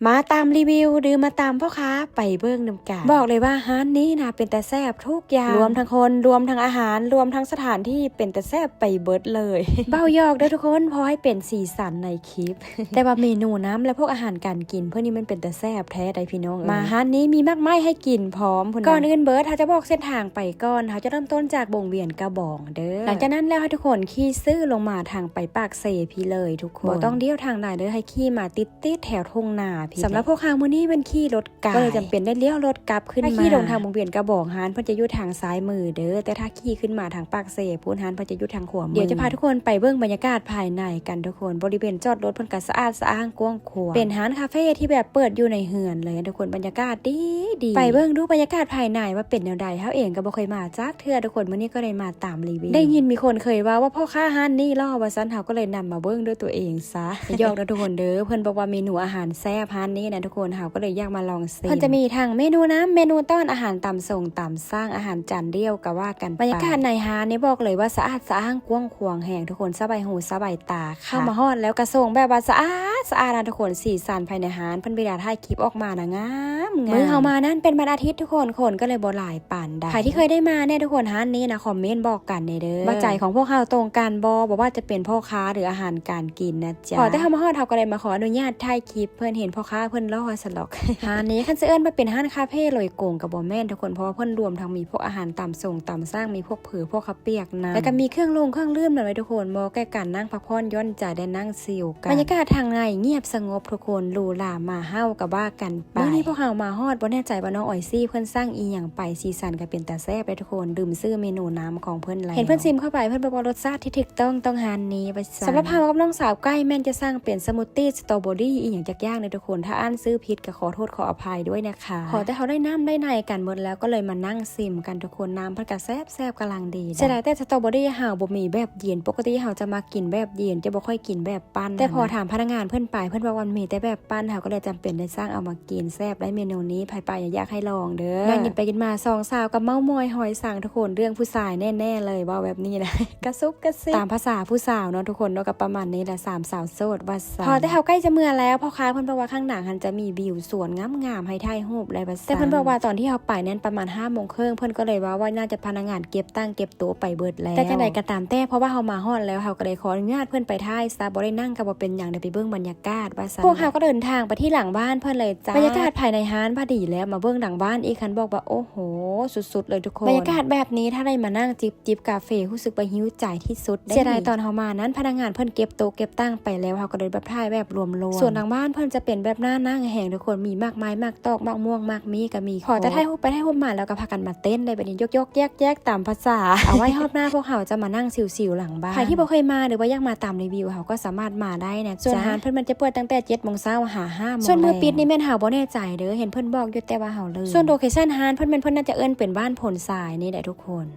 ມາຕາມຣີວິວ ຫຼື ມາຕາມພໍ່ຄ້າໄປເບິ່ງນຳກັນ. ບອກເລີຍວ່າຮ້ານນີ້ນະເປັນຕາແຊບທຸກຢ່າງ ລວມທັງຄົນ ລວມທັງອາຫານ ລວມທັງສະຖານທີ່ ເປັນຕາແຊບໄປເບິດເລີຍ. ເວົ້າຫຍອກເດີ້ທຸກຄົນ ພໍໃຫ້ເປັນສີສັນໃນຄລິບ ແຕ່ວ່າເມນູນຳ ແລະ ພວກອາຫານການກິນເພິ່ນນີ້ມັນເປັນຕາແຊບແທ້ໃດ໋ພີ່ນ້ອງເອີຍ. ມາຮ້ານນີ້ມີໝາກໄມ້ໃຫ້ກິນພ້ອມເພິ່ນ. ກ່ອນອື່ນເບີດ ເຮົາຈະບອກເສັ້ນທາງໄປກ່ອນ ເຮົາຈະເລີ່ມຕົ້ນຈາກວົງວຽນກະບອງເດີ້. ຫຼັງຈາກນັ້ນແລ້ວໃຫ້ທຸກຄົນຂີ່ຊື່ລົງມາທາງໄປປາກເຊພີ້ເລີຍທຸກຄົນ ບໍ່ຕ້ອງລ້ຽວທາງໃດເດີ້ ໃຫ້ຂີ່ມາຕິດໆແຖວທົ່ງນາພີ້. ສຳລັບພວກເຮົາມື້ນີ້ແມ່ນຂີ່ລົດ ກາຍ ກໍເລີຍຈຳເປັນໄດ້ລ້ຽວລົດກັບຂຶ້ນມາ. ຖ້າຂີ່ລົງທາງວົງວຽນກະບອງ ຮ້ານເພິ່ນຈະຢູ່ທາງຊ້າຍມືເດີ້ ແຕ່ຖ້າຂີ່ຂຶ້ນມາທາງປາກເຊພຸ້ນ ຮ້ານເພິ່ນຈະຢູ່ທາງຂວາມື. ດຽວຈະພາທຸກຄົນໄປເບິ່ງບັນຍາກາດພາຍໃນກັນທຸກຄົນ. ບໍລິເວນຈອດລົດເພິ່ນກະສະອາດສະອ້າງກວ້າງຂວາງ ເປັນຮ້ານຄາເຟທີ່ແບບເປີດຢູ່ໃນເຮືອນເລີຍທຸກຄົນ ບັນຍາກາດດີໆ. ໄປເບິ່ງດູບັນຍາກາດພາຍໃນວ່າເປັນແນວໃດ ເຮົາເອງກໍບໍ່ເຄີຍມາຈັກເທື່ອທຸກຄົນ ມື້ນີ້ກໍໄດ້ມາຕາມຣີວິວ. ໄດ້ຍິນມີຄົນເຄີຍເວົ້າວ່າພໍ່ຄ້າຮ້ານນີ້ຫຼໍ່ວ່າຊັ້ນ ເຮົາກໍເລີຍນຳມາເບິ່ງດ້ວຍຕົວເອງ ຊະ. ຫຍອກເນາະທຸກຄົນເດີ ເພິ່ນບອກວ່າເມນູອາຫານແຊບຮ້ານນີ້ນະທຸກຄົນ ເຮົາກໍເລີຍຢາກມາລອງຊີມ. ເພິ່ນຈະມີທັງເມນູນຳ ເມນູຕ້ອນ ອາຫານຕຳສົງຕຳສ້າງ ອາຫານຈານດ່ຽວກໍວ່າກັນໄປ. ບັນຍາກາດໃນຮ້ານນີ້ບອກເລີຍວ່າສະອາດສະອ້າງກວ້າງຂວາງແຮງທຸກຄົນ ສະບາຍຫູສະບາຍຕາ. ເຂົ້າມາຮອດແລ້ວກະສົ່ງແບບວ່າສະອາດສະອ້ານນະທຸກຄົນ ສີສັນພາຍໃນຮ້ານເພິ່ນເວລາຖ່າຍຄລິບອອກມານະງາມ. ມື້ເຮົາມານັ້ນເປັນວັນອາທິດທຸກຄົນ ຄົນກໍເລີຍບໍ່ຫຼາຍປານໃດ. ໃຜທີ່ເຄີຍໄດ້ມາແນ່ທຸກຄົນ ຮ້ານນີ້ນະ ຄອມເມັນບອກກັນແນ່ເດີ້ ວ່າໃຈຂອງພວກເຮົາຕົງກັນບໍ່ ບໍ່ວ່າຈະເປັນພໍ່ຄ້າ ຫຼື ອາຫານການກິນນະຈ໊ະ. ພໍແຕ່ເຮົາມາຮອດ ເຮົາກໍໄດ້ມາຂໍອະນຸຍາດຖ່າຍຄລິບ ເພິ່ນເຫັນພໍ່ຄ້າເພິ່ນຫຼໍ່ຊະຫຼອກ. ຮ້ານນີ້ຄັນຊິເອີ້ນວ່າເປັນຮ້ານຄາເຟໂດຍກົງກໍບໍ່ແມ່ນທຸກຄົນ ເພາະວ່າເພິ່ນລວມທັງມີພວກອາຫານຕຳສົງຕຳສ້າງ ມີພວກເຜີ ພວກເຂົ້າປຽກນຳ ແລ້ວກໍມີເຄື່ອງລົງເຄື່ອງດື່ມນຳເລີຍທຸກຄົນ ເໝາະແກ່ການນັ່ງພັກຜ່ອນຢ່ອນໃຈ ແລະ ນັ່ງຊິວກັນ. ບັນຍາກາດທາງໃນງຽບສະຫງົບທຸກຄົນ ຫຼູຫຼາມາເຮົາກໍວ່າກັນ ໄປ. ມື້ນີ້ພວກເຮົາມາຮອດ ບໍ່ແນ່ໃຈວ່ານ້ອງອອຍຊີເພິ່ນສັ່ງອີ່ຫຍັງໄປ ສີສັນກໍເປັນຕາແຊບເດ້ທຸກຄົນ ລືມຊື່ເມນູນຳຂອງເພິ່ນແລ້ວ. ເຫັນເພິ່ນຊີມເຂົ້າໄປ ເພິ່ນບອກວ່າລົດຊາດທີ່ຖືກຕ້ອງຕ້ອງຮ້ານນີ້ວ່າຊັ້ນ. ສຳລັບເຮົາກັບນ້ອງສາວໄກ່ແມ່ນຈະສັ່ງເປັນສະມູດຕີ້ສະຕໍເບີຣີອີ່ຫຍັງຈັກຢ່າງເດ້ທຸກຄົນ ຖ້າອ່ານຊື່ຜິດກໍຂໍໂທດຂໍອະໄພດ້ວຍນະຄະ. ພໍແຕ່ເຮົາໄດ້ນ້ຳໄດ້ໃນກັນໝົດແລ້ວ ກໍເລີຍມານັ່ງຊີມກັນທຸກຄົນ ນ້ຳເພິ່ນກໍແຊບໆກຳລັງດີ. ເສຍດາຍແຕ່ສະຕໍເບີຣີເຮົາບໍ່ມີແບບເຢັນ ປົກກະຕິເຮົາຈະມັກກິນແບບເຢັນ ຈະບໍ່ຄ່ອຍກິນແບບ ປັ່ນ ແຕ່ພໍຖາມພະນັກງານເພິ່ນໄປ ເພິ່ນບອກວ່າມັນມີແຕ່ແບບປັ່ນ ເຮົາກໍເລີຍຈຳເປັນໄດ້ສັ່ງເອົາມາກິນ ແຊບໄດ໋ເມນູນີ້ ໃຜໄປຢາກໃຫ້ລອງເດີ້. ນັ່ງກິນໄປກິນມາ ສອງສາວກໍເມົາມອຍຫອຍສັງທຸກຄົນ ເລື່ອງຜູ້ຊາຍແນ່ໆເລີຍ ເວົ້າແບບນີ້ນະ ກະຊຸກກະຊິກ ຕາມພາສາຜູ້ສາວເນາະທຸກຄົນເນາະ ກໍປະມານນີ້ແຫຼະ ສາມສາວໂສດວ່າຊັ້ນ. ພໍແຕ່ເຮົາໃກ້ຈະເມືອແລ້ວ ພໍ່ຄ້າເພິ່ນບອກວ່າຂ້າງໜ້າຫັ້ນຈະມີວິວສວນງາມໆໃຫ້ຖ່າຍຮູບແລ້ວວ່າຊັ້ນ ແຕ່ເພິ່ນບອກວ່າຕອນທີ່ເຮົາໄປນັ້ນປະມານຫ້າໂມງເຄິ່ງ ເພິ່ນກໍເລີຍວ່າ ວ່າໜ້າຈະພະນັກງານເກັບຕັ້ງເກັບ ໂຕໄປເບິດແລ້ວ. ແຕ່ຈັ່ງໃດກໍຕາມແຕ່ ເພາະວ່າເຮົາມາຮອດແລ້ວ ເຮົາກໍໄດ້ຂໍອະນຸຍາດເພິ່ນໄປຖ່າຍຊະ ບໍ່ໄດ້ນັ່ງກໍບໍ່ເປັນຫຍັງ ໄດ້ໄປເບິ່ງບັນຍາກາດວ່າຊັ້ນ. ພວກເຮົາກໍເດີນທາງໄປທີ່ຫຼັງບ້ານເພິ່ນເລີຍຈ້າ. ບັນຍາກາດພາຍໃນຮ້ານພໍດີແລ້ວ ມາເບິ່ງຫຼັງບ້ານອີກ ຄັນບອກວ່າ ໂອ້ໂຫ ສຸດໆເລີຍທຸກຄົນ. ບັນຍາກາດແບບນີ້ ຖ້າໄດ້ມານັ່ງຈິບ ຈິບກາເຟ ຮູ້ສຶກວ່າຫິວໃຈທີ່ສຸດເດ້. ເສຍດາຍຕອນເຮົາມານັ້ນ ພະນັກງານເພິ່ນເກັບໂຕະເກັບຕັ່ງໄປແລ້ວ ເຮົາກໍເລີຍແບບຖ່າຍແບບລວມໆ. ສ່ວນຫຼັງບ້ານເພິ່ນຈະເປັນແບບໜ້ານັ່ງແຮງທຸກຄົນ ມີໝາກໄມ້ ໝາກຕອກ ໝາກມ່ວງ ໝາກມີ້ກໍມີ. ພໍແຕ່ຖ່າຍຮູບໄປຖ່າຍຮູບມາແລ້ວກໍພາກັນມາເຕັ້ນໄດ້ ບັດນີ້ຍົກໆແຍກໆຕາມພາສາ. ເອົາໄວ້ຮອບໜ້າພວກເຮົາຈະມານັ່ງຊິວໆຫຼັງບ້ານ. ໃຜທີ່ບໍ່ເຄີຍມາ ຫຼືວ່າຢາກມາຕາມຣີວິວ ເຮົາກໍສາມາດມາໄດ້ນະ. ສ່ວນຮ້ານເພິ່ນມັນຈະເປີດຕັ້ງແຕ່ເຈັດໂມງເຊົ້າຫາຫ້າໂມງແລງ. ສ່ວນມື້ປິດນີ້ແມ່ນເຮົາບໍ່ແນ່ໃຈເດີ້ ເຫັນເພິ່ນບອກຢູ່ແຕ່ວ່າເຮົາລືມ. ສ່ວນໂລເຄຊັນຮ້ານເພິ່ນແມ່ນ ເພິ່ນໜ້າຈະເອີ້ນເປັນບ້ານໂພນຊາຍນີ້ແຫຼະທຸກຄົນ.